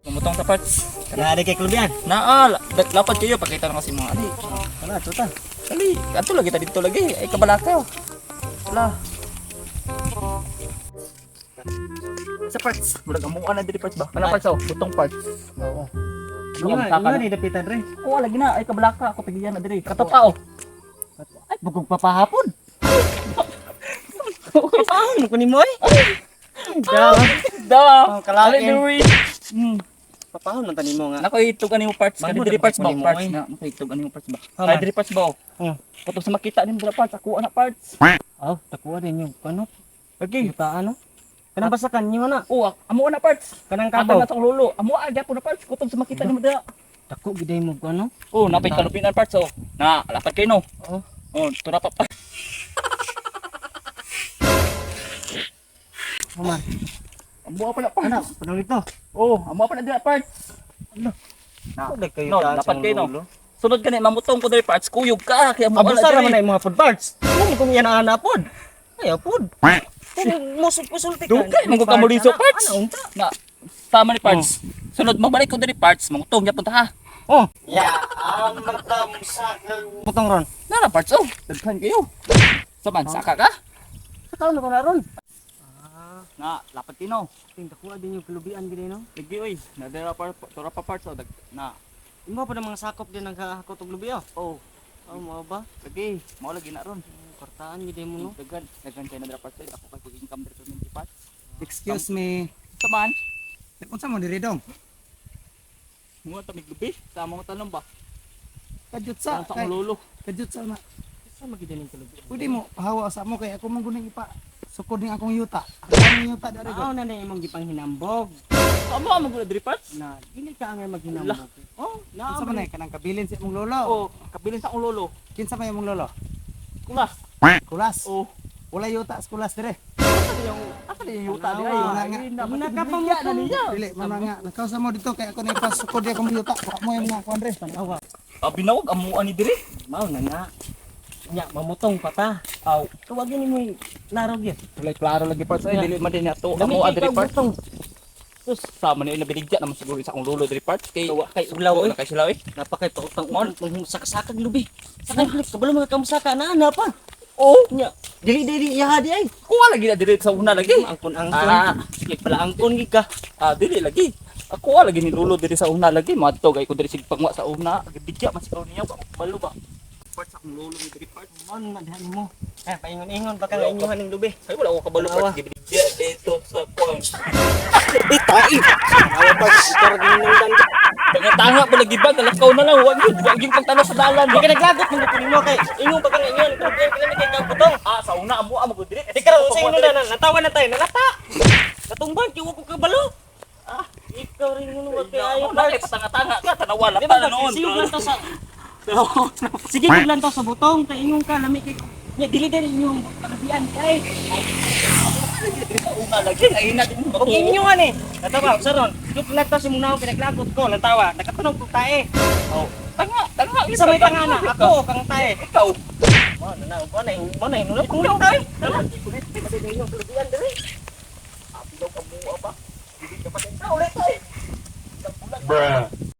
Mamutong sa parts. Naari kay Klubian. Naa, lapad kayo pakita na kasi mga ali. Wala, tuta. Ali, ato lagi ta dito lagi. Ay kabalaka. Wala. Sa parts, murag amuan na diri parts ba? Kana parts oh, butong parts. Oo. Ano Nga, ang nga ni dapitan re. Oo, lagi na ay kabalaka ako tigiyan na diri. Kato pa oh. Ay, bugog papahapon. Papahapon ko ni mo eh. Da. Da. Oh, kalain. Ali diri. Papahon man tani mo nga. Nako itog ani mo parts Mango, kani diri parts ba? dapat kunin mo, Parts eh. na. Nako itog ani mo parts ba? Ha, Ay man. diri parts ba? Oh. Hmm. Kutob sa makita nimo dira parts, ako ana parts. Aw, takuha din yung ano. Okay. Yuta ano. Kanang basakan niyo na. Oh, amo na parts. Kanang Kabaw. kabaw. Na sa lolo. Amo a gyapon na parts kutob sa makita nimo dira. Dako gid mo ano. Oh, napay kalupinan parts oh. Na, lapad kayo no. Oo. Oh, tura pa pa. Human. Amo pa na parts. Ano, panong ito. Oh, amo pa na dira parts. Ano? Na. Dako kayo No, dapat kayo no. Sunod gani mamutong ko diri parts kuyog ka kay amo Abusar naman na yung mga food parts. Kung kung yan ang ana pod. Ayaw pod. Kung musulti ka. Dugay man ko ka moliso parts. Ano unta? Na sama ni parts. Sunod mabalik ko diri parts, mangutong gyapon ta ha. Oh. Ya, Mutong ron. Nara parts oh. Daghan kayo. Saman saka ka? Sa kaon na ko na ron. Na, lapad kayo no. Ting dakuha din yung kalubian gid no. Lagi oy, na dira par tura pa parts oh. Na. Imo pa ng mga sakop din ang kahakot og lubi oh. Oh, Oh, mao ba? lagi, mao lagi na ron. Kortaan gid mo no. Daghan, daghan kayo na dira parts. Oy. Ako kay income diri permanente parts. Excuse me. Saman, Unsa mo diri dong? mga tamig lubi, sa mga tanong ba? Kadyot sa Sa kay akong lolo. kadyot sa na. Sa magid din yung kalubian. Pwede mo pahawa sa mo kay ako man guning ipa sukod ning akong yuta. Ako ang yuta diri Mao ko. na na imong gipanghinambog. Amo amo gud diri parts. Na dili ka angay maghinambog. Oh, na Unsa man eh kanang kabilin sa imong lolo? Oh, kabilin sa akong lolo. Kinsa may imong lolo? Kulas. Kulas. Oh, Wala yuta sa kulas dire. asa na yung yuta diri? Wala nga. Wala ka pa mo na niya. Dili man nga nakaw sa mo dito kay ako na ipa sukod di akong yuta. Wa mo yung mga kuan diri. Tanawa. Ah, binawag amo ani diri. Mao na nga. Nya mamutong pa ta. Aw, Tawagin nimo yung klaro gyud. tulay klaro lagi parts ay dili man din ato. Dami Amo kay diri kag parts. butong. Sus, sama ni nabiligya naman siguro sa akong lolo diri parts kay Tawa kay ulaw na oy. kay sila oy. Napakay pautang utang sakasakag lubi. Sakag lubi kabalo mga kamusaka na ana pa. Oh, Nya dili dili iha di ay. kuha lagi na diri sa una lagi. Angkon angkon. Ah. Sige pala angkon gid ka. Ah, dili lagi. Ako lagi ni lolo diri sa una lagi. Madto kay ko diri sig pangwa sa una. Bigya man siguro niya ba balo ba. Parts akong lolo ni diri parts. Mon na dihan mo. Eh paingon-ingon baka nga inyuhan ning lubi. Ay wala ko kabalo Tanawa. parts gibigya dito sa kuang. Eh tai. Awa pa ikaw ra ginungdan. Tanga-tanga pa lagi ba galakaw na lang wag yun wag yung pagtanaw sa dalan Di ba. ka naglagot mong kunin mo kay ingon baka nga inyon kalubian kami kay kag butong. Ah, sa una amo amo gud diri. Di ka raw sa ingon na natawa na tayo nalata. Natumbang kay wa ko kabalo. Ah, ikaw rin mo wa kay ayo Ayo na kay patanga-tanga ka tanawa Di lang ba pa noon. Sige lang to sa Sige kung lang to sa butong kay ingon ka lami kay nya dili din inyong kalubian kay. Diri sa una lagi ay na din Og inyo ani. Natawa sa ron. Sige lang to sa mong naong pinaglagot ko natawa. Nakatunog ko tae. Oh, tanga, tanga. Sa may tanga na ako kang tae. Ikaw. Mo na na mo na mo na inulot ko tae. Kasi inyong kalubian diri. Apilaw ka mua ba? Dili ka pa sa ulit ay. Bruh.